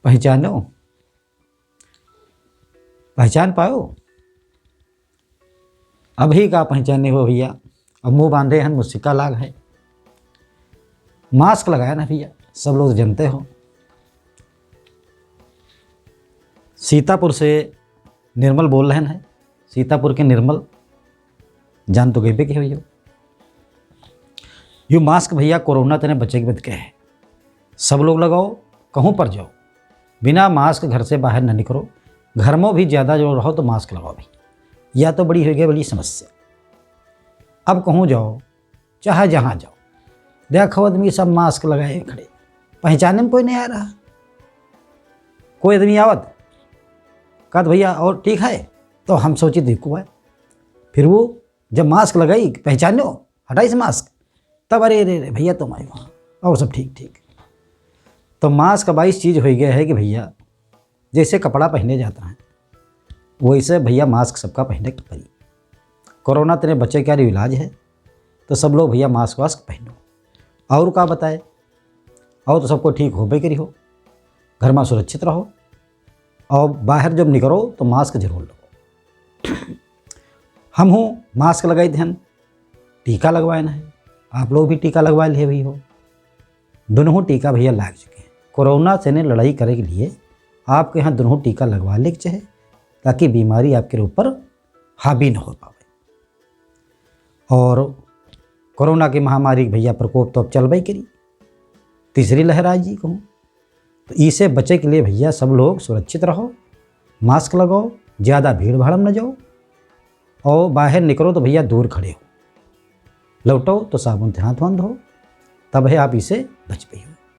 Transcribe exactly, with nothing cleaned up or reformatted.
पहचानो, पहचान पायो? अभी का पहचाने हो भइया, अब मुँह बाँधे हन, मुस्सिका लाग है। मास्क लगाया ना भइया, सब लोग जनते हो। सीतापुर से निर्मल बोल रहन है, सीतापुर के निर्मल, जान तो गइबे के हो। यो मास्क भइया कोरोना तने बचे के बद के है। सब लोग लगाओ, कहूँ पर जाओ, बिना मास्क घर से बाहर न निकलो। घर में भी ज्यादा जो रहो तो मास्क लगाओ भाई, या तो बड़ी होइ गई बड़ी समस्या। अब कहूँ जाओ, चाहे जहाँ जाओ, देखो आदमी सब मास्क लगाए खड़े, पहचाने में कोई नहीं आ रहा। कोई आदमी आवत, कहत, "भइया और ठीक है?" तो हम सोचित, "देखो है।" फिर वो जब मास्क लगाई, पहचानो, हटाई से मास्क, तब, "अरे, अरे, अरे, भइया तुम आए वहाँ, और सब ठीक, ठीक।" तो मास्क अब ऐसी चीज होइ गया है कि भइया, जैसे कपड़ा पहने जाता है, वैसे भइया मास्क सबका पहने के पड़ी। कोरोना तने बचे का इलाज है, तो सब लोग भइया मास्क वास्क पहनो। और का बताए, और तो सबको ठीक होबे करी हो। घर में सुरक्षित रहो, और बाहर जब निकलो तो मास्क जरूर लगाओ। हम हूँ मास्क लगाई थे, टीका लगवाए ना है, आप लोग भी टीका लगवा लिए भी हो। दोनों टीका भइया लाग चुके हैं। कोरोना से ने लड़ाई करे के लिए आपके यहाँ दोनों टीका लगवा ले के चाहे, ताकि बीमारी आपके ऊपर हावी न हो पावे। और कोरोना की महामारी के भइया प्रकोप तो अब चलबे करी, तीसरी लहर आ जी कहूँ। तो इसे बचे के लिए भइया सब लोग सुरक्षित रहो, मास्क लगाओ, ज्यादा भीड़ भाड़ में न जाओ, और बाहर निकलो तो भइया दूर खड़े हो, लौटो तो साबुन से हाथ वाथ धो, तब है आप इसे बच पाइयो।